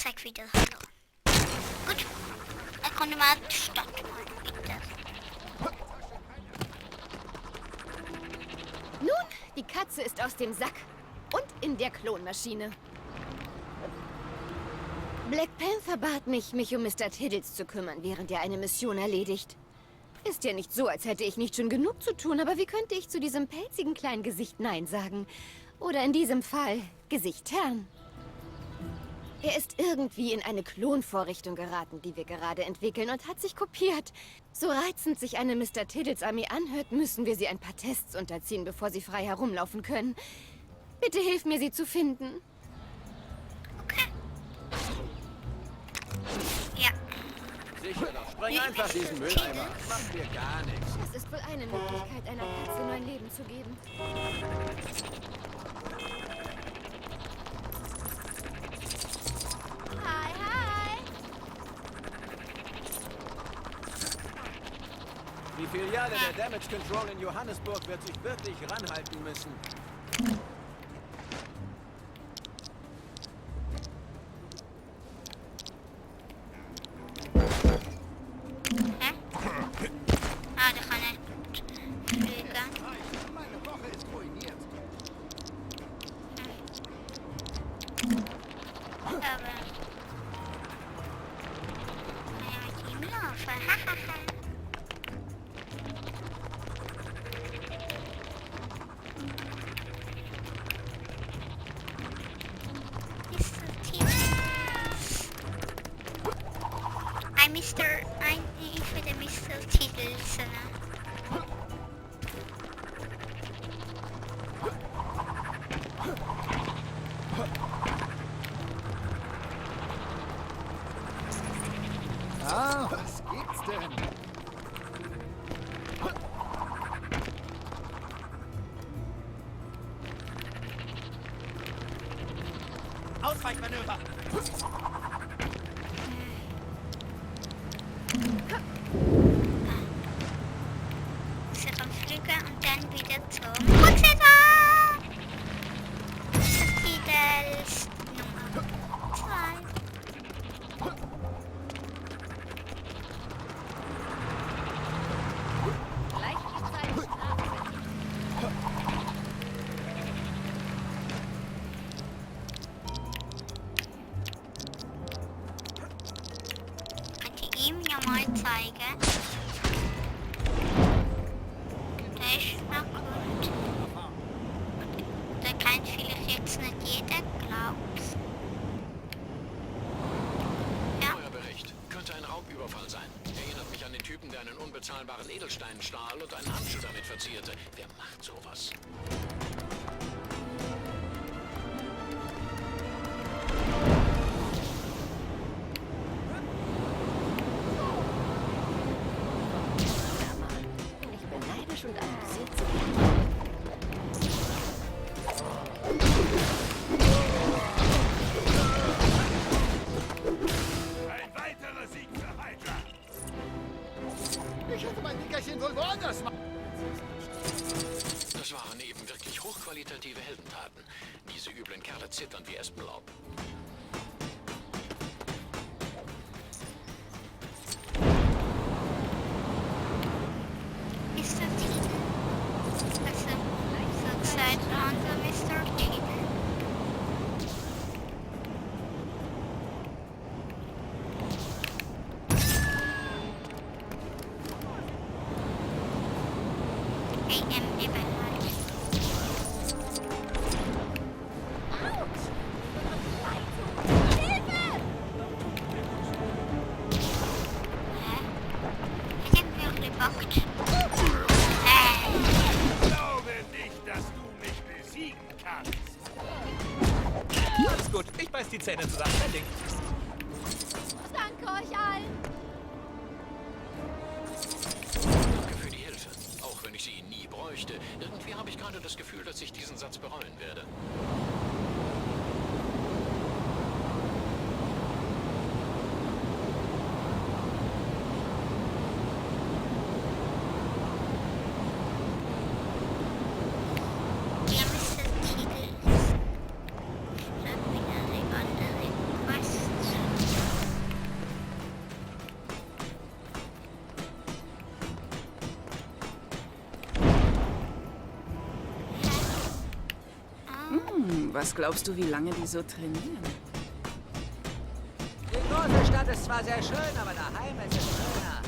sag wieder Hallo. Gut, er konnte mal die Stadt holen, bitte. Nun, die Katze ist aus dem Sack. Und in der Klonmaschine. Black Panther bat mich, mich um Mr. Tiddles zu kümmern, während er eine Mission erledigt. Ist ja nicht so, als hätte ich nicht schon genug zu tun, aber wie könnte ich zu diesem pelzigen kleinen Gesicht Nein sagen? Oder in diesem Fall Gesichtern. Er ist irgendwie in eine Klonvorrichtung geraten, die wir gerade entwickeln, und hat sich kopiert. So reizend sich eine Mr. Tiddles Armee anhört, müssen wir sie ein paar Tests unterziehen, bevor sie frei herumlaufen können. Bitte hilf mir, sie zu finden. Okay. Ja. Sicher doch. Spreng einfach diesen Mülleimer. Macht dir gar nichts. Das ist wohl eine Möglichkeit, einer Katze neuen Leben zu geben. Hi, hi! Die Filiale der Damage Control in Johannesburg wird sich wirklich ranhalten müssen. Hä? Ah, da kann ich fliegen. Meine Woche ist ruiniert. Aber... kann ja mit ihm laufen. Hahaha. Ich will den Mr. Tiddles, ne? Ah, was gibt's denn? Ausweichmanöver! So vom Flüger und dann wieder zum Rücksetzer! Mr. Tiddles Nummer 2. Gleich die Zeit. Kann ich ihm ja mal zeigen. Der ist noch gut. Der kennt vielleicht jetzt nicht jeder, glaubt's. Ja. Neuer Bericht. Könnte ein Raubüberfall sein. Erinnert mich an den Typen, der einen unbezahlbaren Edelstein stahl und einen Handschuh damit verzierte. Wer macht sowas? Ich bin neidisch und amüsiert zugleich. Ein weiterer Sieg für Hydra. Ich hätte mein Nickerchen wohl woanders machen. Das waren eben wirklich hochqualitative Heldentaten. Diese üblen Kerle zittern wie Espenlaub. Mr. Tiddle. Also, so Zeit unser Mr. Tiddle. AM Eberhard. Hä? Hat er mich gebockt? Ich glaube nicht, dass du mich besiegen kannst. Alles gut, ich beiß die Zähne zusammen. Kein Ding. Danke euch allen. Danke für die Hilfe. Auch wenn ich sie nie bräuchte. Irgendwie habe ich gerade das Gefühl, dass ich diesen Satz bereuen werde. Ja, Mr. Tiddles. Dann wieder die andere Quest. Was glaubst du, wie lange die so trainieren? Die große Stadt ist zwar sehr schön, aber daheim ist es schöner.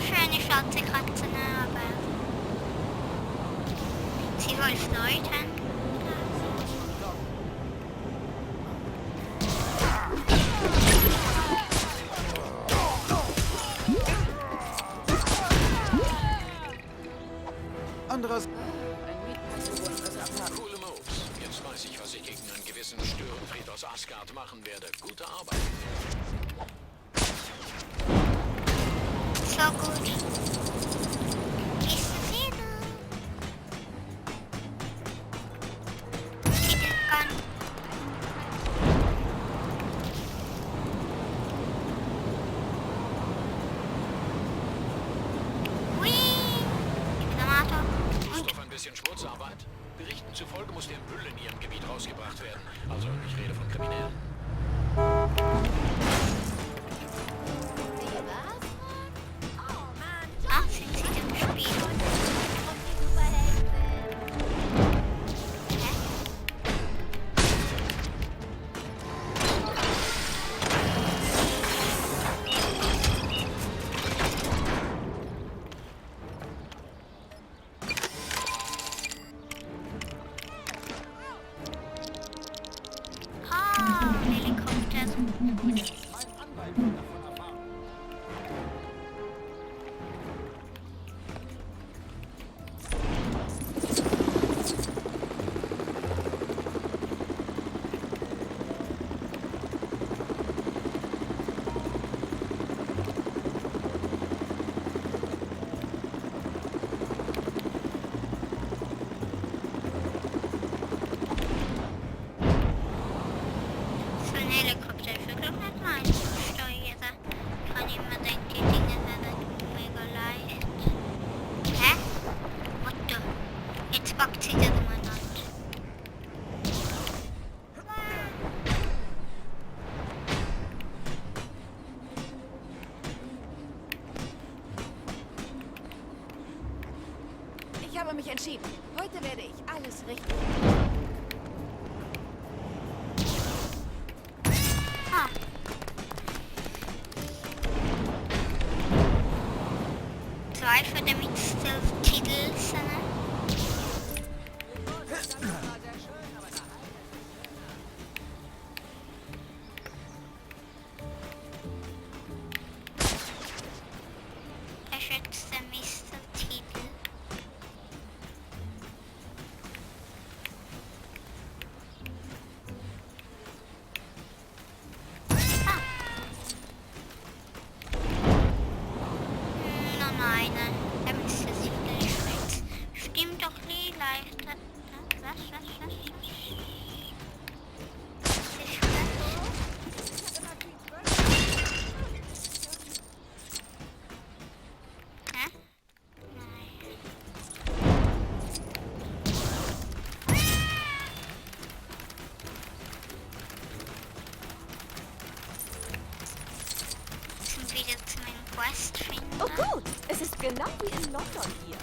Schöne schwarze Katze, ne, aber sie wollte läuten. Anderes. Coole Moves. Jetzt weiß ich, was ich gegen einen gewissen Störenfried aus Asgard machen werde. Gute Arbeit. So gut. Ist Titel. Titelgun. Hui. Ich bin am Auto. Ist doch ein bisschen Schmutzarbeit. Berichten zufolge muss der Müll in ihrem Gebiet rausgebracht werden. Also, ich rede von Kriminellen. Ach, sind sie im Spiel? Hä? Ah, Helikopter. So ein Helikopter ist wirklich nicht leicht zu steuern. Kann ich mir denken, die Dinge sind mega leicht. Hä? What the? Jetzt packt sie das umeinander. Ich habe mich entschieden. Heute werde ich alles richtig. Ah. Zwei für den Titel sind. Geschützte Meistertitel. Ah. Nein, er müsste sich vielleicht. Stimmt doch nie leicht. Was? Ist das? Hä? Sind wieder zu meinem Quest finden. Oh gut, es ist genau wie in London hier.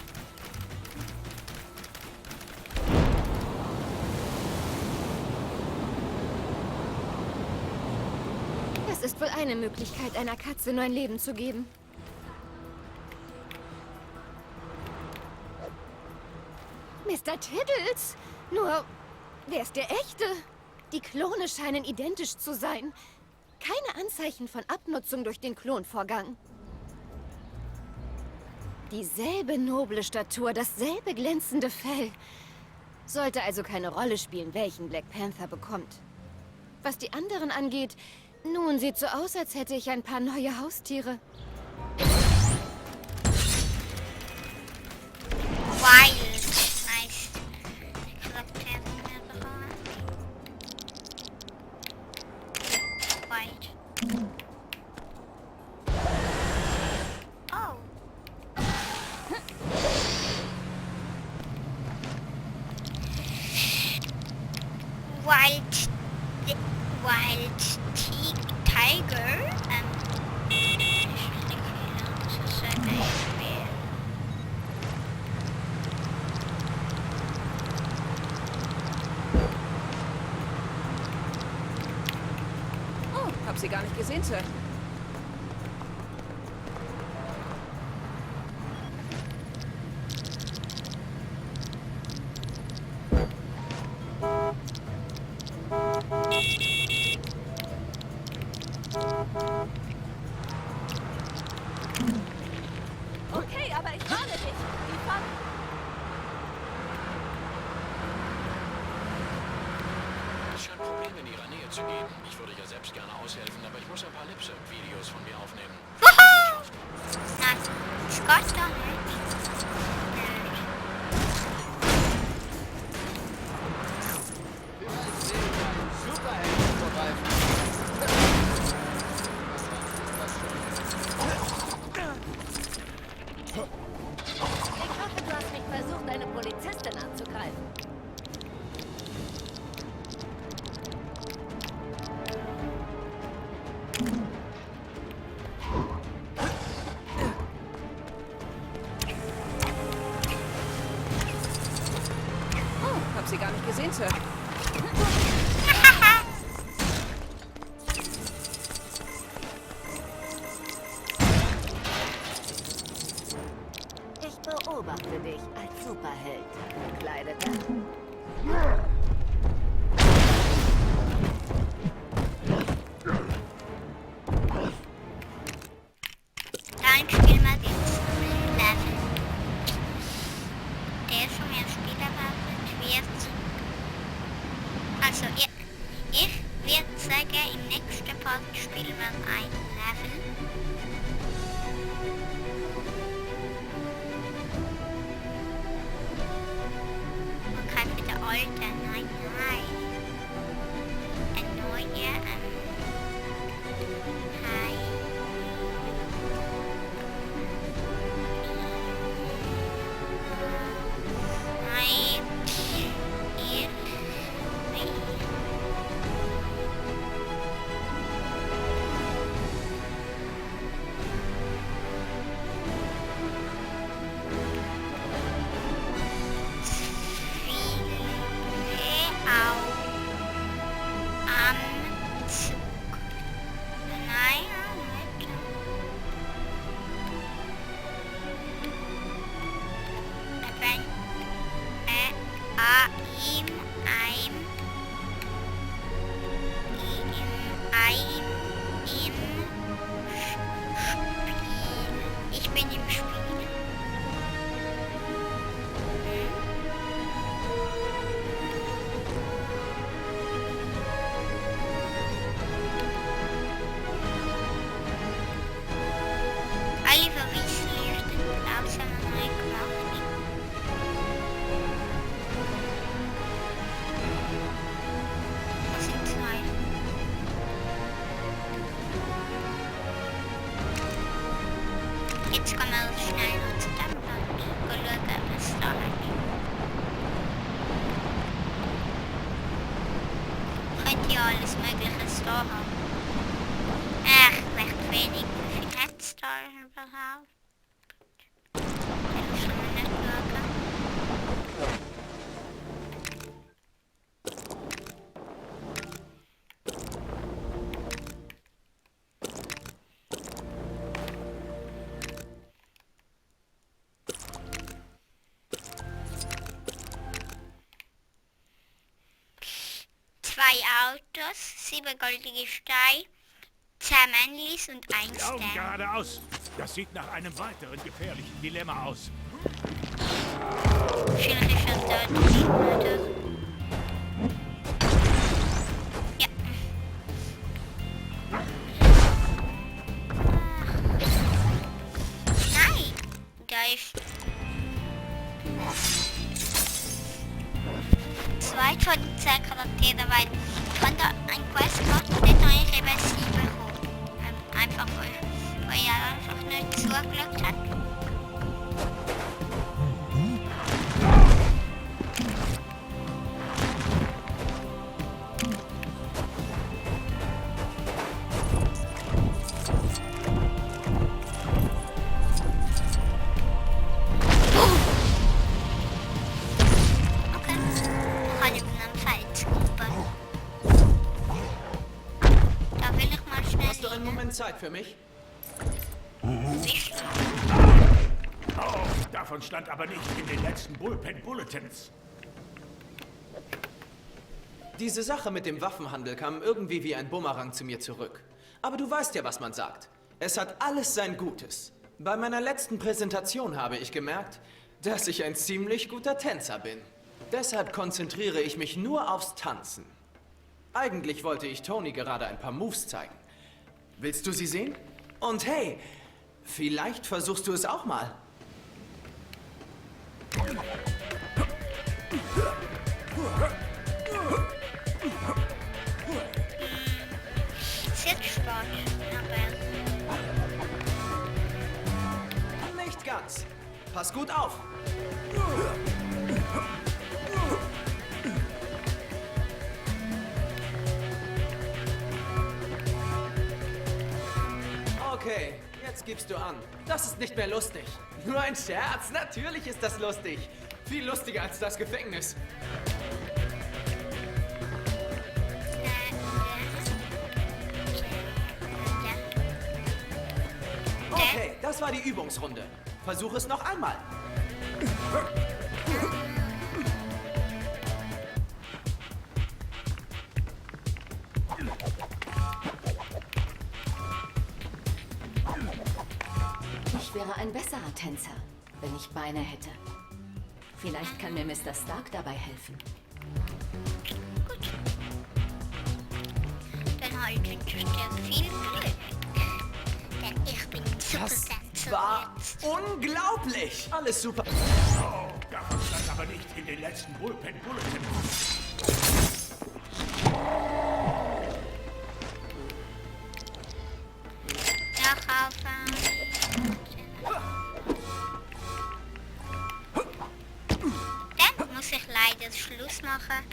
Das ist wohl eine Möglichkeit, einer Katze neuen Leben zu geben. Mr. Tiddles? Nur, wer ist der echte? Die Klone scheinen identisch zu sein. Keine Anzeichen von Abnutzung durch den Klonvorgang. Dieselbe noble Statur, dasselbe glänzende Fell. Sollte also keine Rolle spielen, welchen Black Panther bekommt. Was die anderen angeht, nun sieht so aus, als hätte ich ein paar neue Haustiere. Wild. Nice. Charaktere mehr bekommen. Wild. Oh. Tiger. Das ist ein Beispiel. Oh, hab sie gar nicht gesehen, Sir. Okay, aber ich warne dich. Die Fahrt... Es scheint Probleme in ihrer Nähe zu geben. Ich würde ja selbst gerne aushelfen, aber ich muss ein paar Lip-Sync-Videos von mir aufnehmen. Woohoo! Nice. Scott doch nicht. Superhelden vorbei. Ich hoffe, du hast nicht versucht, eine Polizistin anzugreifen. Oh, hab sie gar nicht gesehen, Sir. Ich beobachte dich als Superheld, Gekleideter. Dann spielen wir jetzt Level. Der schon mehr Spieler wird. Also, ich würde sagen, im nächsten Part spielen wir ein Level. Und kein wieder alter, nein. Ein neuer, hi. Ich bin im Spiel. Oliver Weasley ist langsam neu gemacht. Das sind zwei. Jetzt kommen wir schnell noch zu dem Land und schauen, was da hat. Könnt ihr alles Mögliche da haben? Recht wenig. Wie viel hat es da überhaupt? Das kann man nicht schauen. Zwei Autos, 7 goldige Steine, 10 Männlis und 1 Die Augen Stern. geradeaus. Das sieht nach einem weiteren gefährlichen Dilemma aus. Wahrscheinlich ist das deutlich, oder? Ja. Nein, da ist... Zwei von den 10 Charakteren, weil von der ein Quest macht, nicht euch eben 7 bekommen. Einfach weil er einfach nicht zugeschaut hat. Moment Zeit für mich? Sicher. Oh, davon stand aber nicht in den letzten Bullpen-Bulletins. Diese Sache mit dem Waffenhandel kam irgendwie wie ein Bumerang zu mir zurück. Aber du weißt ja, was man sagt. Es hat alles sein Gutes. Bei meiner letzten Präsentation habe ich gemerkt, dass ich ein ziemlich guter Tänzer bin. Deshalb konzentriere ich mich nur aufs Tanzen. Eigentlich wollte ich Tony gerade ein paar Moves zeigen. Willst du sie sehen? Und hey, vielleicht versuchst du es auch mal. Ist jetzt Sport, aber Nicht ganz. Pass gut auf. Okay, jetzt gibst du an. Das ist nicht mehr lustig. Nur ein Scherz. Natürlich ist das lustig. Viel lustiger als das Gefängnis. Okay, das war die Übungsrunde. Versuch es noch einmal. Ich wäre ein besserer Tänzer, wenn ich Beine hätte. Vielleicht kann mir Mr. Stark dabei helfen. gut. Dann halt wünsche ich dir viel Glück. Denn ich bin Das Supertänzer war jetzt. unglaublich. Alles super. Oh, davon stand aber nicht in den letzten Bullpen-Bulletins. Doch auf Dann muss ich leider Schluss machen.